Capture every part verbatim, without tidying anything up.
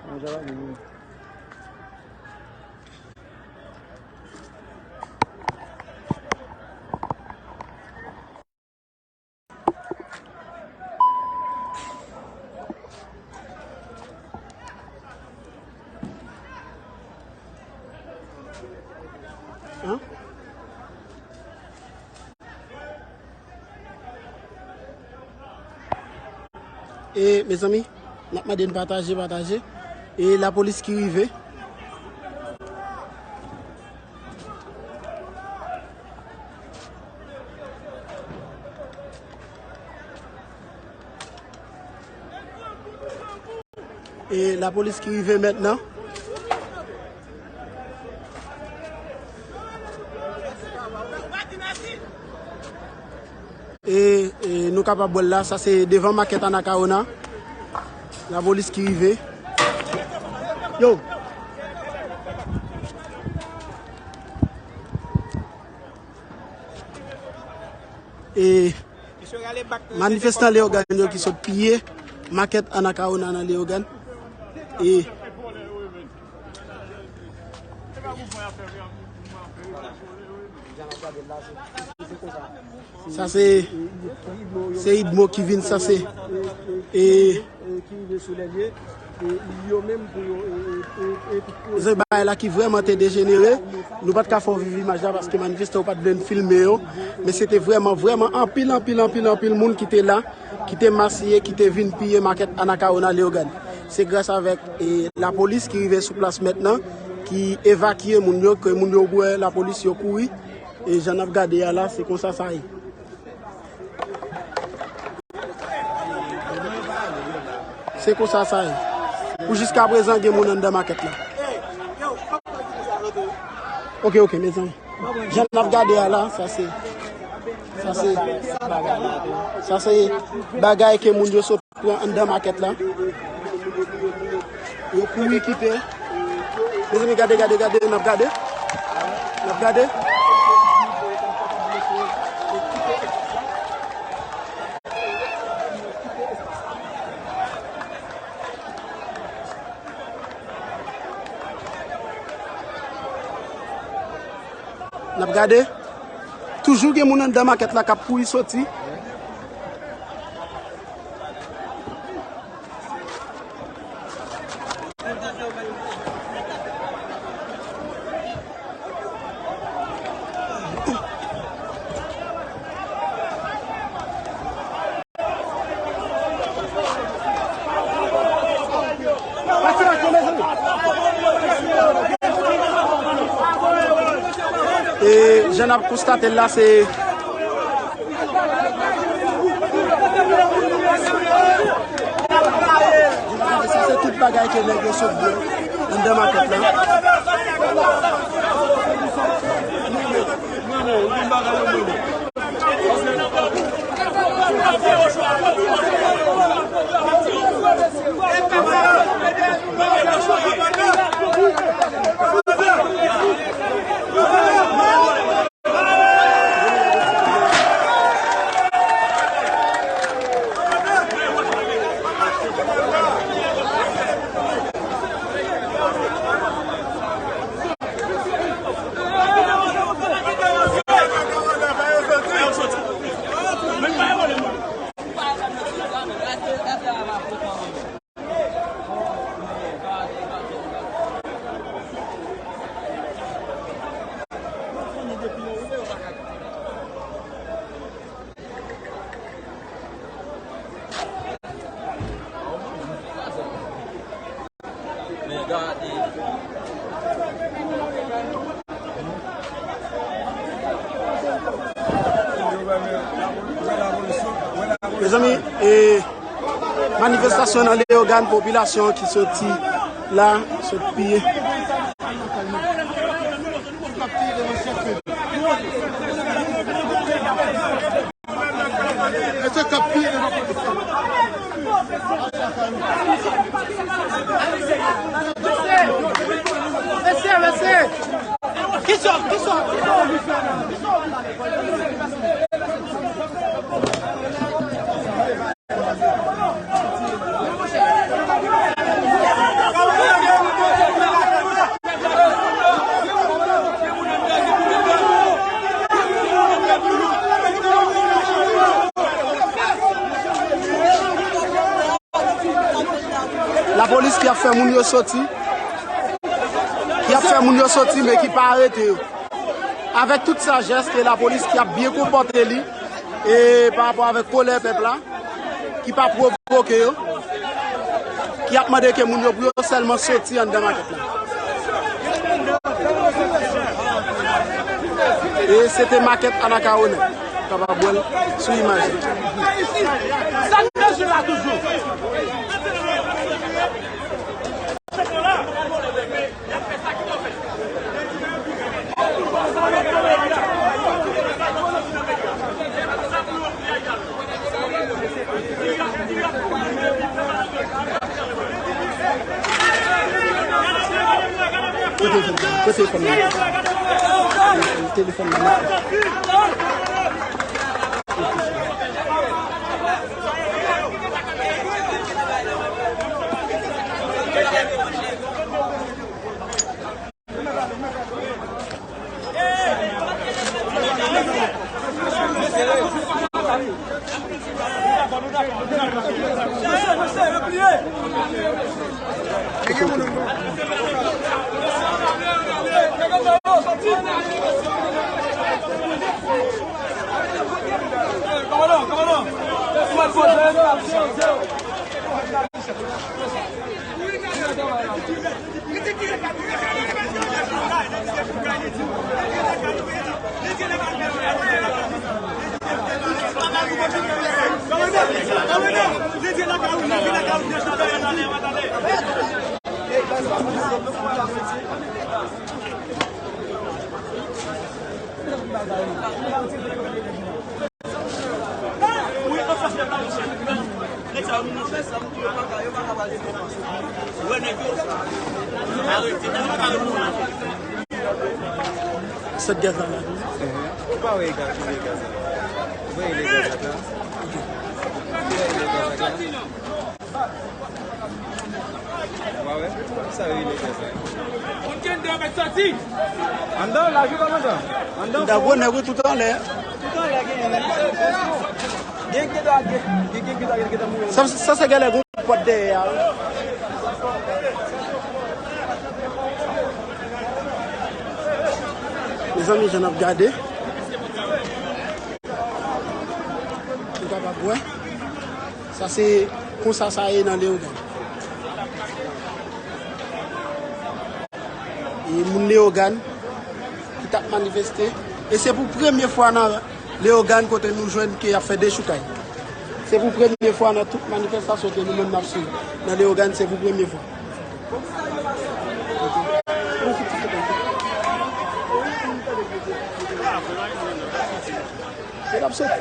Mwen, sa va byen, wi. Hein? E, mezanmi, n ap mande n pataje, pataje. E lapolis ki rive. E lapolis ki rive mentnan. E, e nou kapab wè l la, sa se devan makèt Anacaona. Lapolis ki rive. Yo! E manifestan Leyogàn yo ki sot piye makèt Anacaona nan Leyogàn. E sa se, se Idmo ki vin sanse. E Se bagay la ki vrèman te dejenere. Nou pa t ka fè w viv imaj la paske manifestan yo pa t vle n filme yo. Men se te vrèman, vrèman anpil, anpil, anpil, anpil moun ki te la, ki te masiye, ki te vin piye makèt Anacaona Leyogàn. Se gras avèk, e, lapolis ki rive sou plas mentnan, ki evakye moun yo, ke moun yo wè lapolis yo kouri. E jan n ap gade a la, se konsa sa ye. Se konsa sa ye. Pou jiska prezan, gen moun anndan makèt la. Ok, ok, mezanmi. Jan n ap gade a la, sa se, sa se, sa se bagay ke moun yo sot pran anndan makèt la. Yo kouri kite. Mezanmi, gade, gade, gade, n ap gade. N ap gade. N ap gade. Toujou gen moun anndan makèt la k ap kouri soti. E jan n ap konstate l la, se, sa se tout bagay ke nèg yo sot bwè anndan makèt la. Mezanmi, e, manifestasyon nan Leyogàn, popilasyon ki soti la, sot piye. Mesye, mesye, mesye. Lapolis ki ap fè moun yo soti, ki ap fè moun yo soti, men ki pa arete yo. Avèk tout sajès, ke lapolis ki ap byen konpòte li, e pa rapò avèk kolè pèp la, ki pa pwovoke yo, ki ap mande ke moun yo pou yo sèlman soti anndan makèt la. E se te makèt Anakawona. Kapab wè l sou imaj la. Kote telefòn nan? Kote telefòn nan? Telefòn nan. Sot gaz la la. Ou pa wè gaz, ou wè gaz la. Ou wè gaz la. Ou wè gaz la. Ou pa wè? Sa yo rele fè sa. Moun ki anndan yo mèt soti. Anndan, lavi pa anndan. Anndan. Gwo nèg wi, tout anlè. Tout anlè genyen, men. Gen ki ta, gen, gen, gen ki ta, gen ki ta mouri. Sa, sa se genlè gon pòt dèyè a, wi. Mezanmi, jan n ap gade. Nou kapab wè. Sa se konsa sa ye nan Leyogàn. E moun Leyogàn ki t ap manifeste. E se pou premye fwa nan Leyogàn kote nou jwenn ke y ap fè dechoukay. Se pou premye fwa nan tout manifestasyon ke nou menm n ap swiv nan Leyogàn, se pou premye fwa. Se l ap soti.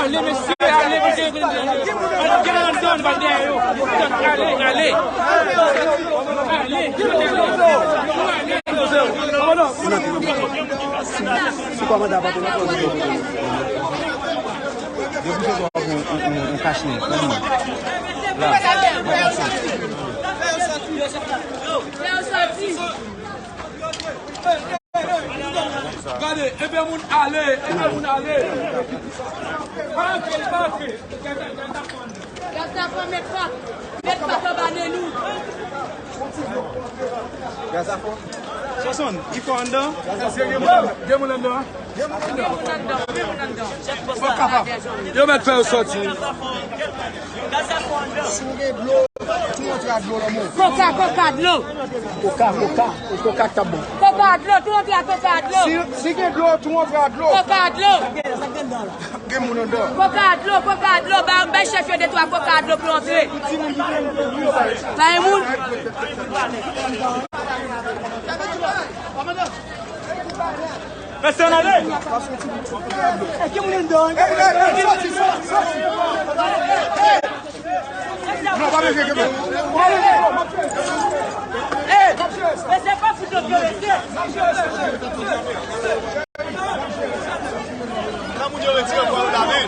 Ale, mesye, ale, mesye, ale, ale. Sou kòmandan pa te nan pòz. Yo pouse sou yon, yon, yon, yon kachnen, yon moun. La, yon kachnen. Gade, enpe moun ale, enpe moun ale. Pa antre, pa antre. Gaz la fò, met pa. Met pa anba nen nou. Gaz la fò. Sonson, li fò anndan? Gen moun anndan? Gen moun anndan, gen moun anndan. Yo mèt fè yo soti. Si w gen dlo, tou antre ak dlo nan men w. Koka, koka, dlo. Koka, koka, koka k t ap bon. Koka, dlo, tou antre ak koka, dlo. Si, si gen dlo, tou antre ak dlo. Koka, dlo. Gen moun anndan. Koka dlo, koka dlo, ba, bay chèf yo de twa koka dlo pou yo antre. Bay moun. Mesye, n ale. Èske moun anndan? Non, pa bezwen kenbe. Mesye, pa fout yo vyole, mesye. Nan moun yo retire bwa yo la, Ou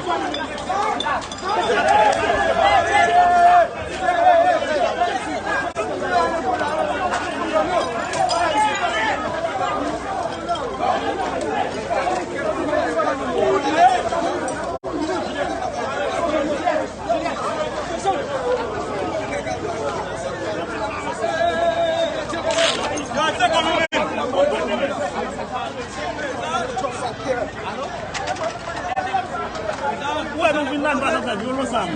wè nou vin la, nou pa janm fè vyolans la. Si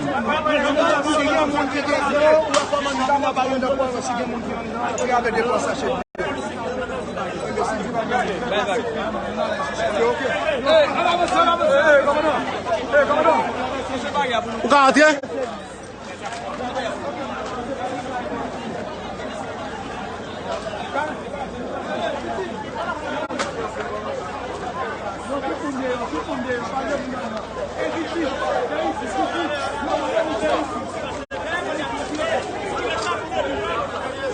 gen moun ki gen zam, ou wè kòman nou vin la, pa gen de pwa, si gen moun ki anndan, ou gade de pwa sachè. Ou ka antre?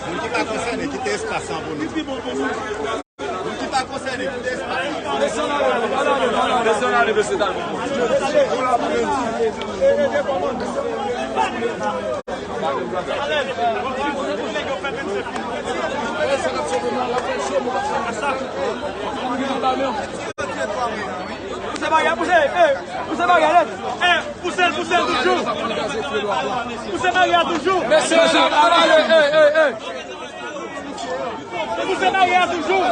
Moun ki pa konsène, kite espas lan pou nou. Moun ki pa konsène, kite espas lan. Pouse bagay, pouse, eh, pouse bagay, lèt. Eh, pouse l, pouse l toujou. Pouse bagay toujou. Mesye, ale, eh, eh, eh. Pouse bagay toujou.